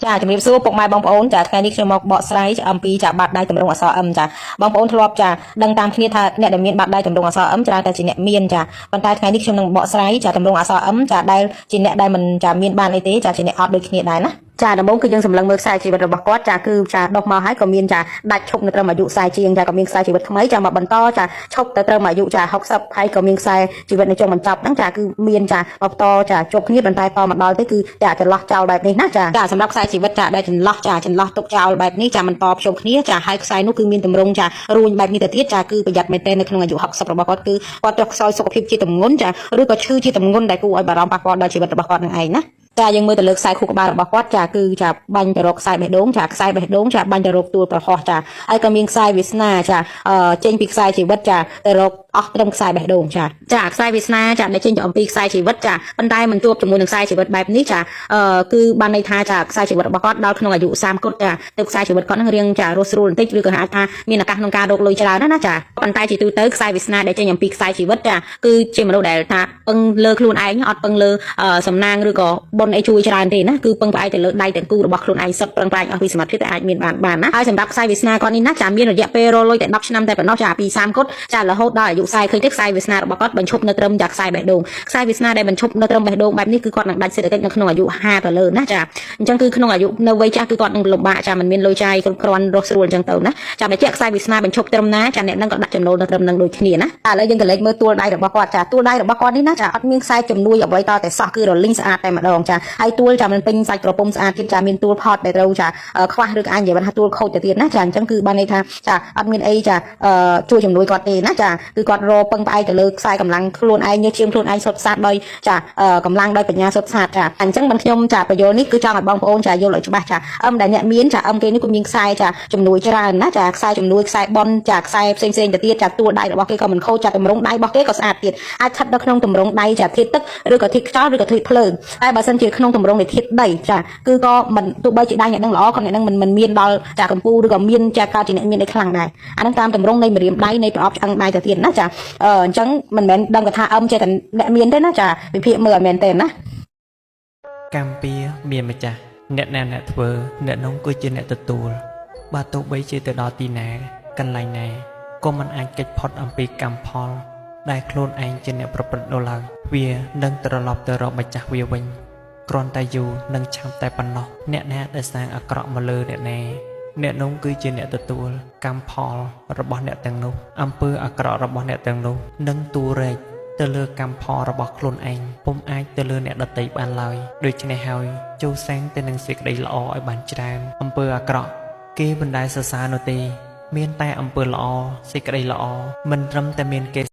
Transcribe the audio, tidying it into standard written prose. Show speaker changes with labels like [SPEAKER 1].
[SPEAKER 1] ចាជំរាបសួរពុកម៉ែបងប្អូនចាថ្ងៃនេះខ្ញុំមកបកស្រាយអំពីចាបាតដៃទម្រង់អក្សរ M ចាបងប្អូនធ្លាប់ចាដឹងតាមគ្នាថាអ្នកដែលមានបាតដៃទម្រង់អក្សរ M ច្រើនតែជាអ្នកមានចាប៉ុន្តែថ្ងៃនេះខ្ញុំនឹងបកស្រាយចាទម្រង់អក្សរ M ចាដែលជាអ្នកដែលមិនចាមានបានអីទេចាជាអ្នកអត់ដូចគ្នាដែរណាចាដំបូងគឺយើងសម្លឹងមើលខ្សែជីវិតរបស់គាត់ចាគឺចាដុសមកហើយក៏មានចាដាច់ឈប់នៅត្រឹមអាយុ40ជាងចាក៏មានខ្សែជីវិតថ្មីចាមកបន្តចាឈប់ទៅត្រឹមអាយុចា60ហើយក៏មានខ្សែជីវិតនៅចុងបញ្ចប់ហ្នឹងចាគឺមានចាមកបន្តចាជប់គ្នាប៉ុន្តែតមកដល់ទៅគឺចាចន្លោះចោលបែបនេះណាចាចាសម្រាប់ខ្សែជីវិតចាដែលចន្លោះចាចន្លោះទុកចោលបែបនេះចាបន្តភ្ជាប់គ្នាចាហើយខ្សែនោះគឺមានទម្រង់ចារួញបែបនេះទៅទៀតចាគឺប្រយ័ត្នមែនទែននៅក្នុងអាយុ60របស់គាត់គឺគាត់ត្រូវខ្សោយសុខភាពជាទម្ងន់ចាឬក៏ឈឺជាទម្ងន់ដែលគួរឲ្យបារម្ភប៉ះពាល់ដល់ជីវិតរបស់គាត់នឹងឯងណាចាយើងមើលទៅលើខ្សែខួរក្បាលរបស់គាត់ចាគឺចាបាញ់ទៅរកខ្សែបេះដូងចាខ្សែបេះដូងចាបាញ់ទៅរកទួលប្រហោះចាហើយក៏មានខ្សែវាសនាចាចេញពីខ្សែជីវិតចាទៅរកអស់ត្រឹមខ្សែបេះដូងចាចាខ្សែវាសនាចាដែលចេញអំពីខ្សែជីវិតចាប៉ុន្តែមិនជួបជាមួយនឹងខ្សែជីវិតបែបនេះចាគឺបានន័យថាចាខ្សែជីវិតរបស់គាត់ដល់ក្នុងអាយុ30គត់ចាទៅខ្សែជីវិតគាត់នឹងរៀងចារស់ស្រួលបន្តិចឬក៏អាចថាមានឱកាសក្នុងការរកលុយច្រើនណាណាចាប៉ុន្តែជាទូទៅខ្សែវាសនាដែលចេញអំពីខ្សែជីវិតចាគឺជាមនុស្សដែលថាពឹងលើខ្លួនឯងអត់ពឹងលើសំណាងឬក៏បុណ្យអីជួយច្រើនទេណាគឺពឹងផ្អែកទៅលើដៃទាំងគូរបស់ខ្លួនឯងសុទ្ធប្រឹងប្រែងអស់ពីសមត្ថភាពតែអាចមានបានបានណាហើយសម្រាប់ខ្សែវាសនាគាត់នេះណាចាមានរយៈពេលរលុយតែ10ឆ្នាំតែប៉ុណ្ណោះចាពី30គត់ចារហូតដល់អាយុ40ឃើញទេខ្សែវាសនារបស់គាត់បញ្ឈប់នៅត្រឹមចាខ្សែបេះដូងខ្សែវាសនាដែលបញ្ឈប់នៅត្រឹមបេះដូងបែបនេះគឺគាត់នឹងដាច់សេដ្ឋកិច្ចនៅក្នុងអាយុ50ទៅលើណាចាអញ្ចឹងគឺក្នុងអាយុនៅវ័យចាស់គឺគាត់នឹងលំបាកចាមិនមានលុយចាយគ្រប់គ្រាន់រស់ស្រួលអញ្ចឹងទៅណាចាបញ្ជាក់ខ្សែវាសនាបញ្ឈប់ត្រឹមណាចាអ្នកនឹងក៏ដាក់ចំណូលនៅត្រឹមនឹងដូចគ្នាណាឥឡូវយើងក៏លេចមើលទួលដៃរបស់គាត់ចាទួលដៃរបស់គាត់នេះណាចាអត់មានខ្សែជំនួយអ្វីតតែសោះគឺរលីងស្អាតតែម្ដងចាហើយទួលចាមិនពេញសាច់ក្រពុំស្អាតទៀតចាមានទួលផតដែលត្រូវចាខ្វះឬក៏អាចនិយាយថាទួលខូចទៅទៀតណាចាអញ្ចឹងគឺបានន័យថាចាអត់មានអីចាជួយជំនួយគាត់ទេណាចាគឺគាត់រពឹងផ្អែកទៅលើខ្សែកម្លាំងខ្លួនឯងញើសឈាមខ្លួនឯងសុទ្ធសាធដោយចាកម្លាំងដោយបញ្ញាសុទ្ធសាធចាអញ្ចឹងមិនខ្ញុំចាបញ្យល់នេះគឺចង់ឲ្យបងប្អូនចាយល់ឲ្យច្បាស់ចាអឹមដែលអ្នកមានចាអឹមគេនេះក៏មានខ្សែចាជំនួយច្រើនណាចាខ្សែជំនួយខ្សែបនចាខ្សែផ្សេងផ្សេងទៅទៀតចាទួលដៃរបស់គេក៏មិនខូចចាទម្រង់ដៃរបស់គេក៏ស្អាតទៀតអាចស្ថិតនៅក្នុងទម្រង់ដៃចាធាតុទឹកឬក៏ធាតុខ្យល់ឬក៏ធាតុភ្លើងតែបើសិនជាក្នុងទម្រង់នៃធាតុដីចាគឺក៏មិនទោះបីជាដៃអ្នកនឹងល្អក៏អ្នកនឹងមិនមានដល់ចាកម្ពូលឬក៏មានចាកើតជាអ្នកមានអីខ្លាំងដែរអានឹងតាមទម្រង់នៃម្រាមដៃនៃប្រអប់ឆ្អឹងដៃទៅទៀតណាចាអញ្ចឹងមិនមែនដឹងថាអឹមចេះតែអ្នកមានទេណាចាវិភាគមើលឲ្យមែនទេណា
[SPEAKER 2] កម្មពៀមានម្ចាស់អ្នកណាអ្នកធ្វើអ្នកនោះគឺជាអ្នកទទួលបើទោះបីជាទៅដល់ទីណាកន្លែងណាក៏មិនអាចគេចផុតអំពីកម្មផល ដែលខ្លួនឯងជាអ្នកប្រព្រឹត្តនោះឡើយវានឹងត្រឡប់ទៅរកម្ចាស់វាវិញគ្រាន់តែយូរនិងឆាប់តែប៉ុណ្ណោះអ្នកណាដែលសាងអាក្រក់មកលើអ្នកណាអ្នកនោះគឺជាអ្នកទទួលកម្មផលរបស់អ្នកទាំងនោះអំពើអាក្រក់របស់អ្នកទាំងនោះនឹងទូរែកទៅលើកម្មផលរបស់ខ្លួនឯងពុំអាចទៅលើអ្នកដទៃបានឡើយដូច្នេះហើយចូលសាងទៅនឹងសេចក្តីល្អឲ្យបានច្រើនអំពើអាក្រក់គេមិនដែលសរសើរនោះទេ មានតែអំពើល្អសេចក្តីល្អមិនត្រឹមតែមានគេ